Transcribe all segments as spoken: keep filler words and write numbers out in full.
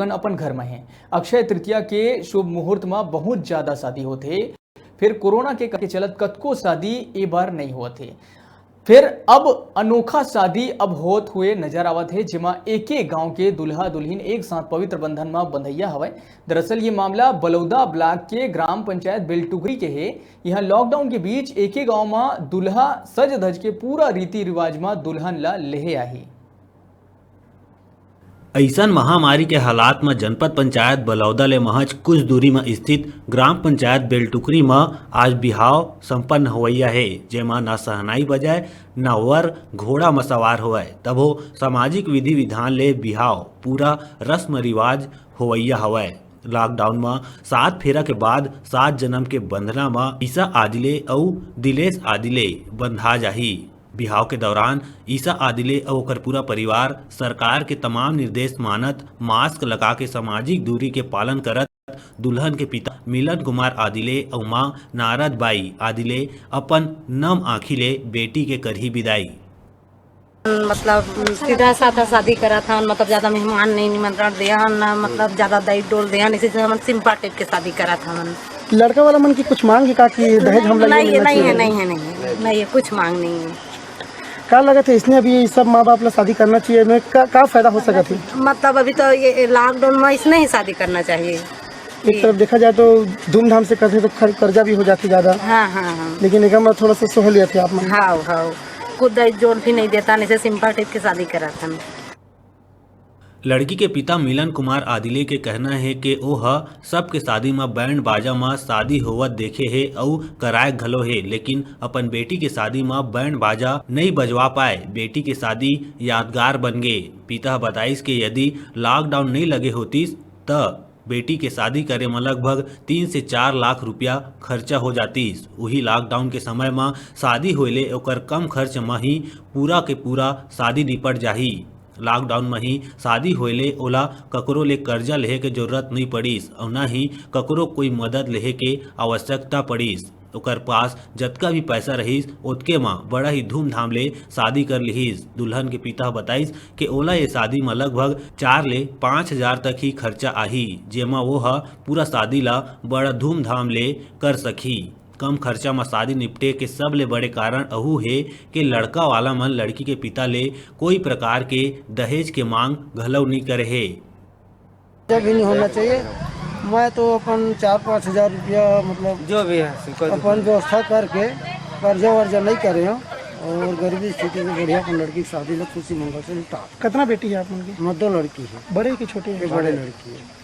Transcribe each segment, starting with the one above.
अपन घर म हे। अक्षय तृतीया के शुभ मुहूर्त म बहुत ज्यादा शादी होथे, फिर कोरोना के, के चलत कतको शादी ए बार नइ होवत हे। फिर अब अनोखा शादी अब होत हुए नजर आवत हे, जेमा एके गांव के दूल्हा दुल्हिन एक साथ पवित्र बंधन म बंधइया हवय। दरअसल ये मामला बलौदा ब्लॉक के ग्राम पंचायत बेलटुकरी के हे। यहाँ लॉकडाउन के बीच एके गांव म दूल्हा सज धज के पूरा रीति रिवाज म दुल्हन ला लेहे आही। अइसन महामारी के हालात म जनपद पंचायत बलौदा ले महज कुछ दूरी म स्थित ग्राम पंचायत बेलटुकरी म आज बिहाव संपन्न होवइया हे, जेमा न सहनाई बजाए, न वर घोड़ा म सवार होवय, तभो सामाजिक विधि विधान ले बिहाव पूरा रस्म रिवाज होवइया हवय। लॉकडाउन म सात फेरा के बाद सात जनम के बंधना म ईसा आदिले अउ दिलेश आदिले बंधा जाही। बिहाव के दौरान ईसा आदिले अउ ओकर पूरा परिवार सरकार के तमाम निर्देश मानत मास्क लगा के सामाजिक दूरी के पालन करत दुल्हन के पिता मिलन कुमार आदिले अउ मां नारद बाई आदिले अपन नम आंखी ले बेटी के करही बिदाई। मतलब सीधा साधा शादी करत हन, मतलब ज्यादा मेहमान नहीं निमंत्रण दे हन, मतलब ज्यादा दई डोल दे हन, इसी से हमन सिंपल टाइप के शादी करत हन। लड़का वाला मन की कुछ मांग है का कि दहेज हम ला ये नहीं, मिलना नहीं है, चाहिए? नहीं है, नहीं है, नहीं है, कुछ मांग नहीं है। का लगत है इसने अभी सब माँ बाप ला शादी करना चाहिए, में का, का फायदा हो सकत है? मतलब अभी तो ये लॉकडाउन में इसने ही शादी करना चाहिए। एक तरफ देखा जाए तो धूमधाम से करते तो खर-, कर्जा भी हो जाती ज्यादा। हाँ, हाँ, हाँ। लेकिन एक में थोड़ा सा सहूलियत है आप मन। हाँ, हाँ। खुद जोन भी नहीं देता, नहीं से सिंपल टाइप के शादी करत हन। लड़की के पिता मिलन कुमार आदिले के कहना हे के ओ ह सबके शादी म बैंड बाजा म शादी होवत देखे हे अउ कराए घलो हे, लेकिन अपन बेटी के शादी म बैंड बाजा नइ बजवा पाए। बेटी के शादी यादगार बन गे। पिता ह बताइस के यदि लॉकडाउन नइ लगे होतिस, त बेटी के शादी करे म लगभग तीन से चार लाख रुपया खर्चा हो जातिस। उही लॉकडाउन के समय म शादी होए ले ओकर कम खर्च म ही पूरा के पूरा शादी निपट जाही। लॉकडाउन म ही शादी होए ले ओला ककरो ले कर्जा लेहे के जरूरत नइ पड़िस अउ न ही ककरो कोई मदद लेहे के आवश्यकता पड़िस। ओकर पास जतका भी पैसा रहिस, ओतके म बड़ा ही धूमधाम ले शादी कर लिहिस। दुल्हन के पिता ह बताइस के ओला ये शादी म लगभग चार ले पाँच हजार तक ही खर्चा आही, जेमा वो ह पूरा शादी ला बड़ा धूमधाम ले कर सकही। कम खर्चा म शादी निपटे के सबले बड़े कारण अहू हे के लड़का वाला मन लड़की के पिता ले कोई प्रकार के दहेज के मांग घलो नइ करे हे। भी नहीं होना चाहिए। मैं तो अपन चार पाँच हजार रुपया, मतलब, जो भी है, अपन व्यवस्था करके कर्जा वर्जा नहीं करे हूँ और गरीबी स्थिति में बढ़िया अपन लड़की की शादी ला खुशी मंगल से निपटा। कितना बेटी है आप मन की? मैं दो लड़की है। बड़े की छोटी है? ये बड़े लड़की है।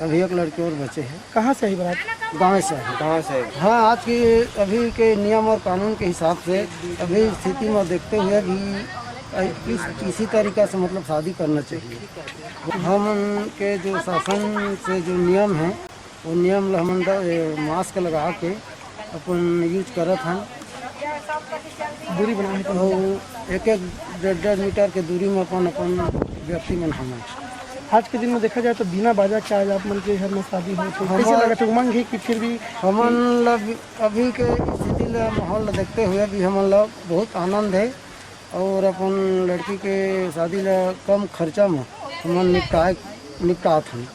अभी एक लड़के और बचे हैं। कहाँ से आई बारात? गाँव से है। गाँव से। हाँ, आज की अभी के नियम और कानून के हिसाब से अभी स्थिति में देखते हुए भी इस, इसी तरीका से, मतलब, शादी करना चाहिए। हमन के जो शासन से जो नियम है, वो नियम ल हमन द-, ए, मास्क लगा के अपन यूज करत हन। दूरी बनाए हन। और एक एक डेढ़ डेढ़ मीटर के दूरी में अपन अपन व्यक्ति मन हवय। आज के दिन में देखा जाए तो बिना बाजा के आज आप मन के घर में शादी होत हे, कैसे हमर लगत हे? उमंग है कि फिर भी हमन ला भी अभी के स्थिति ला, माहौल ला देखते हुए भी हमन ला बहुत आनंद है। और अपन लड़की के शादी ला कम खर्चा में हमन निपटाए, निपटात हन।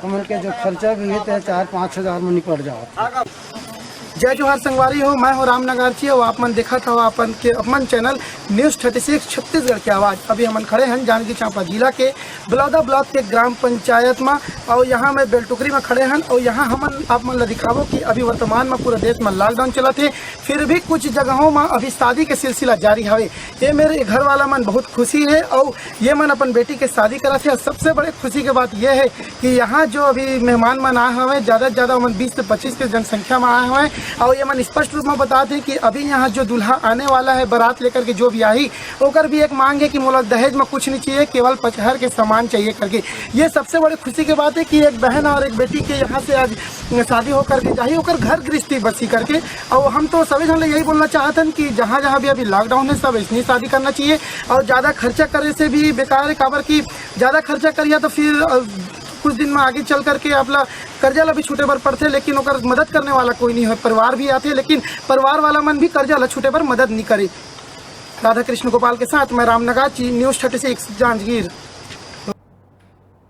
हमन के जो खर्चा भी है, तो चार पाँच हजार में निपट जावत है। जय जोहार संगवारी हो, मैं हूं राम नगारची और आप मन देखत हव अपन के अपन channel news thirty six Chhattisgarh की आवाज़। अभी हमन खड़े हैं जांजगीर चांपा जिला के बलौदा ब्लॉक के ग्राम पंचायत में, और यहाँ मैं बेलटुकरी में खड़े हैं और यहाँ हमन आप मन ला दिखाबो कि अभी वर्तमान में पूरा देश में लॉकडाउन चलत है, फिर भी कुछ जगहों में अभी शादी के सिलसिला जारी हवे। ये मेरे घर वाला मन बहुत खुशी है और ये मन अपन बेटी के शादी करत हे। सबसे बड़े खुशी के बात ये है कि यहाँ जो अभी मेहमान मन आए हवे, ज़्यादा से ज़्यादा ओमन बीस से पच्चीस के जनसंख्या में आए हवे और ये मन स्पष्ट रूप में बतात हे कि अभी यहाँ जो दूल्हा आने वाला है, बारात लेकर के जो भी आही, ओकर भी एक मांग है कि मोला दहेज में कुछ नहीं चाहिए, केवल पचहर के सामान चाहिए करके। ये सबसे बड़ी खुशी की बात है कि एक बहन और एक बेटी के यहाँ से आज शादी होकर के जाही, ओकर घर गृहस्थी बसी करके। और हम तो सभी झन ले यही बोलना चाहत हन कि जहाँ जहाँ भी अभी लॉकडाउन है, सब ऐसने शादी करना चाहिए। और ज़्यादा खर्चा करे से भी बेकार है, काबर कि ज़्यादा खर्चा करिया तो फिर, अ, कुछ दिन में आगे चल करके आप ला कर्जा ला भी छूटे बर पड़थे, लेकिन ओकर मदद करने वाला कोई नहीं है, परिवार भी आथे, लेकिन परिवार वाला मन भी कर्जा ला छूटे बर मदद नहीं करे। राधा कृष्ण गोपाल के साथ मैं Ram Nagachi, news thirty six Janjgir.